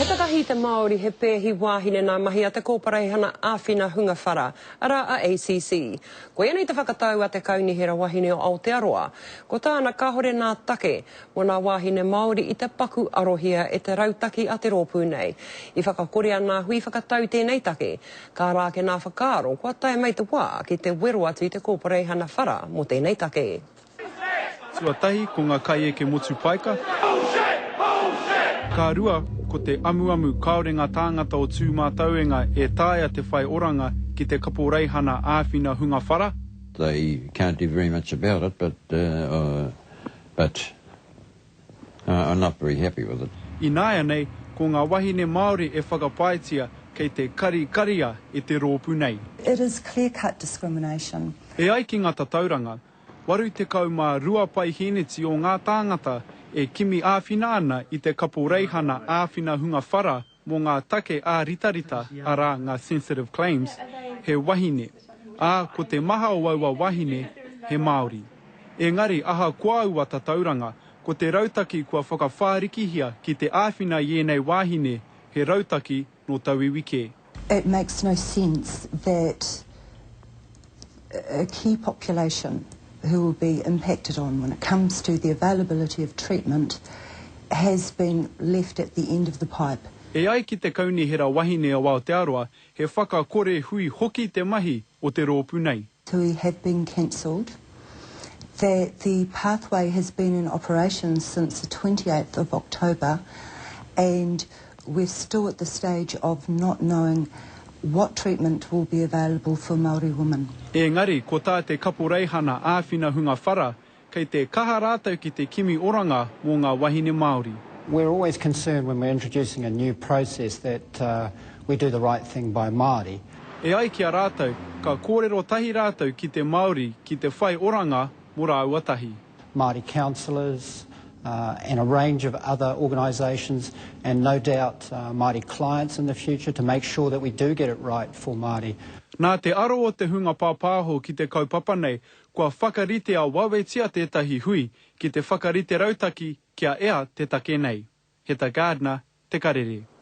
He takahi te Māori, he pēhi wāhine nā mahi a te Kōpareihana Āwhina Hunga Whara, arā a ACC. Koianei te whakatau a te Kaunihera Wahine o Aotearoa. Ko tāna kāhore nā take mō nā wāhine Māori i te paku arohia e te rautaki a te rōpū nei. I whakakorea nā hui whakatau tēnei take, ka ara ake nā whakaaro kua tae mai te wā ki te wero atu i te Kōpareihana Whara mō tēnei take. Tuatahi ko nga kaieke motu paika. Ka rua ko te amuamu kāore ngā tāngata o Tūmātauenga e taea te whai oranga ki te kaporeihana āwhina hunga whara. They can't do very much about it but but I'm not very happy with it. Ināianei, ko ngā wahine Māori e whakapaetia kei te karikaria e te rōpū nei. It is clear cut discrimination. E ai ki ngā tatauranga, 82 paihēneti o ngā tāngata e kimi āwhina ana i te kaporeihana āwhina hunga whara mō ngā take ā-ritarita, arā, ngā sensitive claims, he wahine, ā, ko te maha o aua wahine he Māori. Engari ahakoa aua tatauranga, ko te rautaki kua whakawhārikihia ki te āwhina i ēnei wāhine he rautaki nō tauiwi kē. It makes no sense that a key population who will be impacted on when it comes to the availability of treatment has been left at the end of the pipe. E ai ki te Kaunihera Wahine o Aotearoa, he whakakore hui hoki te mahi o te rōpū nei. Hui have been cancelled, that the pathway has been in operation since the 28th of October and we're still at the stage of not knowing what treatment will be available for Māori women. Engari, ko tā te Kaporeihana Āwhina Hunga Whara, kei te kaha rātou ki te kimi oranga mō ngā wahine Māori. We're always concerned when we're introducing a new process that we do the right thing by Māori. E ai ki a rātou, ka kōrero tahi rātou ki te Māori ki te whai oranga mō rāua tahi. Māori councillors and a range of other organisations and no doubt Māori clients in the future to make sure that we do get it right for Māori. Nā te aro o te hunga pāpāho ki te kaupapa nei, kua whakaritea wawetia tētahi hui ki te whakarite rautaki kia ea te take nei. Heta Gardner, Te Karere.